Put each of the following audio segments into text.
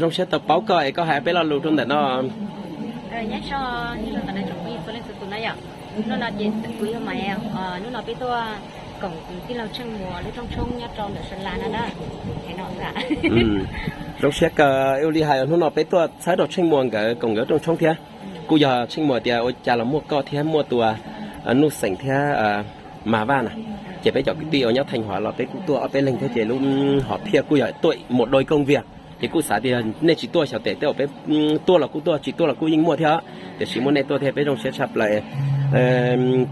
Zoo siab tau paub koj es koj hais peb lo lus rau ntawm no. Nyob zoo, nyob zoo tsoom phooj ywg txhua leej txhua tus na yom. Hnub no ces kuv yog Maiv, hnub no peb tuaj koom tij laug Tsheej Muas lub rooj tshoob nyob rau ntawm Sa Las no na. Zoo siab kawg ua li hais hnub no peb tuaj txhawb rau Tsheej Muas nkawd koom nkawd rooj tshoob thiab. Kuj yog Tsheej Muas tias ua cas los muaj koj thiab muaj tus Nuj Xeem thiab Mas Vaj na. Ces peb cov kwv tij uas nyob Theej Huav los peb kuj tuaj ob peb leeg thiab ces lub hom phiaj kuj yog tuaj mus dua kooj viag. Ces kuj xav tias nej tsis tuaj xyov tes tej uas peb tuaj los kuj tuaj, tsis tuaj los kuj yeej muaj thiab. Tiam sis muaj nej tuaj thiab peb zoo siab tshaj plaws.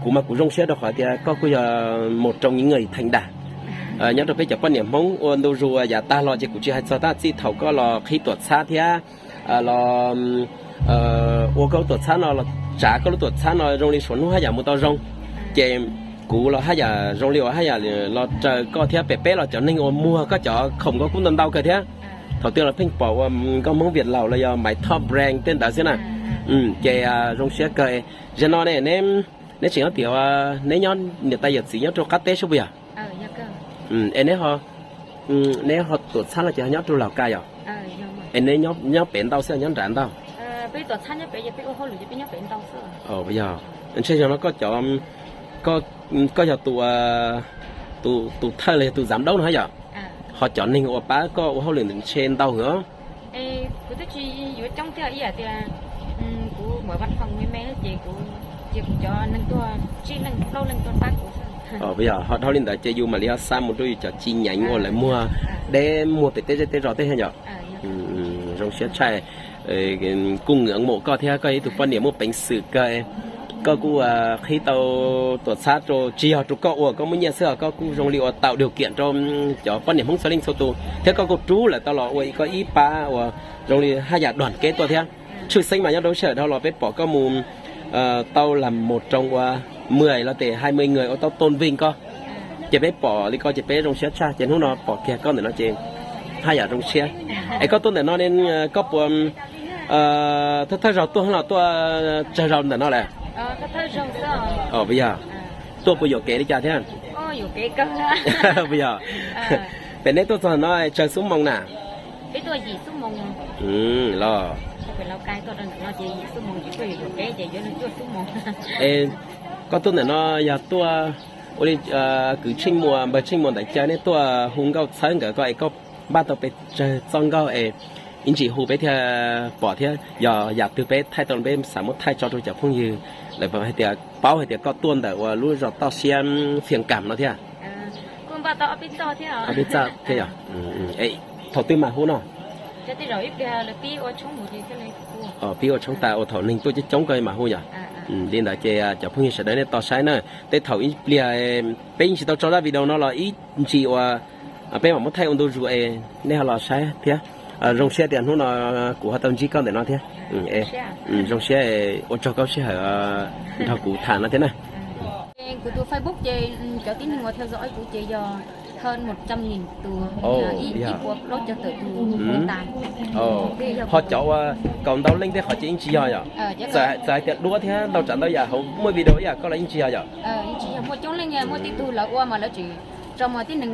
Kuv mas kuv zoo siab rau qhov tias koj kuj yog mus rau nyiv ngawj theem das nyob rau peb cov poj niam Hmoob ua ntu zus yav tag los ces kuv tsis hais txog tab txij thaum koj los qhib tuam txhab thiab los ua koj lub tuam txhab no los tsav koj lub tuam txhab no zoo li suav hnub haj yam mus tau zoo. Ces kuv los haj yam zoo li uas haj yam los raws koj thiab pem peb los cov neeg uas muag koj cov khoom koj kuj ntau ntau kawg thiab. Thaum twg los pheej pom ua nkauj Hmoob Viaj Laus los yog Maiv Thoj Brand tej ntawd xwb na. Ces zoo siab kawg. Zaum no ne neb tseem nyob tim, neb nyob niam tais yawm txiv nyob rau qab teb sub puas yog? Es neb ho, neb ho tuam txhab no ces ho nyob rau Laus Kais yom? Es neb nyob pem ntau xwb nyob nram ntau? Yog, ntshe zaum no koj cov, koj yog tus thawj los yog tus giám đốc no yom? Ho cov neeg uas pab koj ua hauj lwm ntawm ntshe ntau heev. Kuv twb tsis yuav coob thiab, ib yam tias kuv muaj vaj khoom me me ces kuv, ces kuv cov neeg tuaj tsib leeg plaub leeg tuaj pab kuv. Yog ho dhau li ntawd ces yus mam li ho xa mus rau yus cov ci nyeev uas lawv muag deb muag pem tej zej tej zos tej thiab yom. Zoo siab tshaj. Kuj ngưỡng mộ koj thiab, koj yog ib tug poj niam muaj peev xwm kawg. Koj kuj qhib tau tuam txhab rau, tsis yog rau koj ua koj muaj nyiaj xwb os, koj kuj zoo li ua tạo điều kiện rau cov poj niam Hmoob txhua leej txhua tus thiab koj kuj rub lawv tau los ua koj ib pab uas zoo li haj yam đoàn kết tuaj thiab. Tshwj xeeb mas nyob rau sij hawm dhau los peb pom koj mus tau làm một trong uas mười los tes hai mươi người ua tau tôn vinh koj. Ces peb pom li ko ces peb zoo siab tshaj, ces hnub no pom kiag koj ntawm no ces haj yam zoo siab. Es koj tuaj ntawm no ne, koj puas thawj thawj zaug tuaj los tuaj tsawg zaug ntawm no lawm? Puas yog, tuaj puas yuam kev li cas thiab? Puas yog, pem neb tuaj txog no tsawg xuab moos na? Los, es koj tuaj ntawm no yog tuaj ua li kwv Tsheej Muas npawg Tsheej Muas ntawm caw nej tuaj hu nkauj txhawb nkawd ko es koj npaj tau pes tsawg txoj nkauj es ib ntsis hu peb thiaj pom thiab yog yam twg peb thaij tau peb xav muab thaij tso rau cov phooj ywg lawv hais tias paub hais tias koj tuaj ntawm uas lub zos toj siab Phiaj Kam no thiab. Ob peb txoj thiab yog. Thaum twg mam hu no? Pib ua tshoob tas ua thaum neeg tuaj coob coob koj mam hu yom. Li ntawd ces cov phooj ywg sawv daws nej tos saib na, tej thaum ib pliag peb yeej tsis tau tso zaj video no los ib ntsis uas peb mam muab thaij ua ntu zus es nej ho los saib thiab. Zoo siab tias hnub no kuv ho tau ntsib koj ntawm no thiab. Zoo siab, ua tsaug koj sij hawm nrog kuv tham no thiab na. Kuv tus Facebook ces cov tib neeg uas theo dõi kuv ces yog hơn một trăm nghìn tus, ib puas plaub caug tawm tus tas. Ho cov uas kaum ntau leej tej qhov ces yeej tsis yog yom? Txawm hais tias duab thiab ntau tsav ntau yam hauv muaj video ib yam koj los yeej tsis yog yom? Yeej tsis yog, muaj coob leej, muaj tej tug lawv ua mas lawv tseem tso mas tib neeg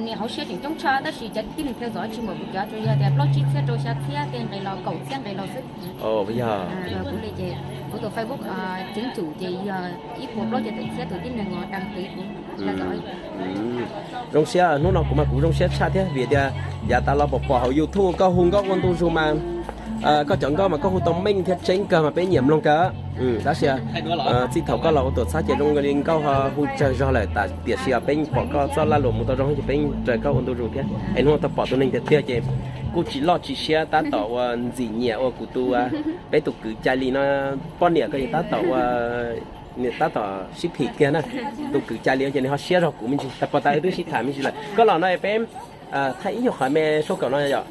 niam hauv siab tseem coob tshaj tab sis cov tib neeg theo dõi tsis npaum kuv cov, tsuas yog tias plaub tsib txhiab rau xya txhiab tej nqe los kaum txhiab nqe los xwb. Yog, kuv li ces kuv tus Facebook chính chủ ces yog ib puas plaub caug tawm txhiab tus tib neeg uas đăng ký kuv. Zoo siab, hnub no kuv mas kuv zoo siab tshaj thiab vim tias yav tas los pom pom hauv YouTube koj hu nkauj ua ntu zus mas koj cov nkauj mas koj hu tau meej thiab tseeb kawg mas peb nyiam mloog kawg. Tab sis txij thaum koj los ua tuam txhab ces zoo li nkauj hu tsawg zog lawm, tiam sis peb pom koj txoj laj luam mus tau zoo ces peb raws koj ua ntu zus thiab. Es hnub no tau pom tus neeg tiag tiag ces kuj tsis loj tsis siab, tab tom ua ntxim nyiam ua kuv tus, peb tus kwv Cai Lis no poj niam ko ces tab tom ua, tab tom sib phim kiag na. Tus kwv Cai Lis ces nws ho siab zog kuv me ntsis, tas puas tas wb twb sib tham me ntsis lawm. Koj los no peb thaij ib nyuag qhov me suab kaum no yom.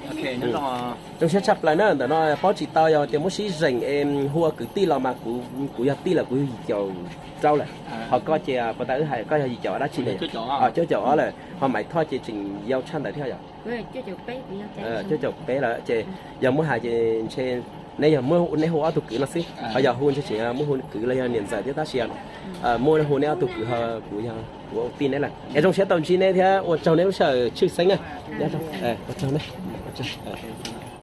Zoo siab tshaj plaws na, ntawm no paub tsis tau yog tias muab sib zeem es hu ua kwv tij los mas kuv yog tij lawm, kuv yog yim caum rau lawm. Ho koj ces puas tas wb hais koj yog yim caum dab tsi lawm? Cuaj caum ob lawm, ho Maiv Thoj ces tseem yau tshaj ntawd thiab yom? Cuaj caum peb lawm ces yog muab hais ces ntshe neb yog, neb hu ob tug kwv no xwb, ho yog hu ntshe tseem muab hu kwv los yog niam ntxawm thiab tab sis muab hu neb ob tug kwv ho kuv yog kuv ua tij neb lawm. Es zoo siab tau ntsib neb thiab ua tsaug neb lub sij hawm tshwj xeeb na. Ua tsaug neb. Txog tsis tawm li xwb.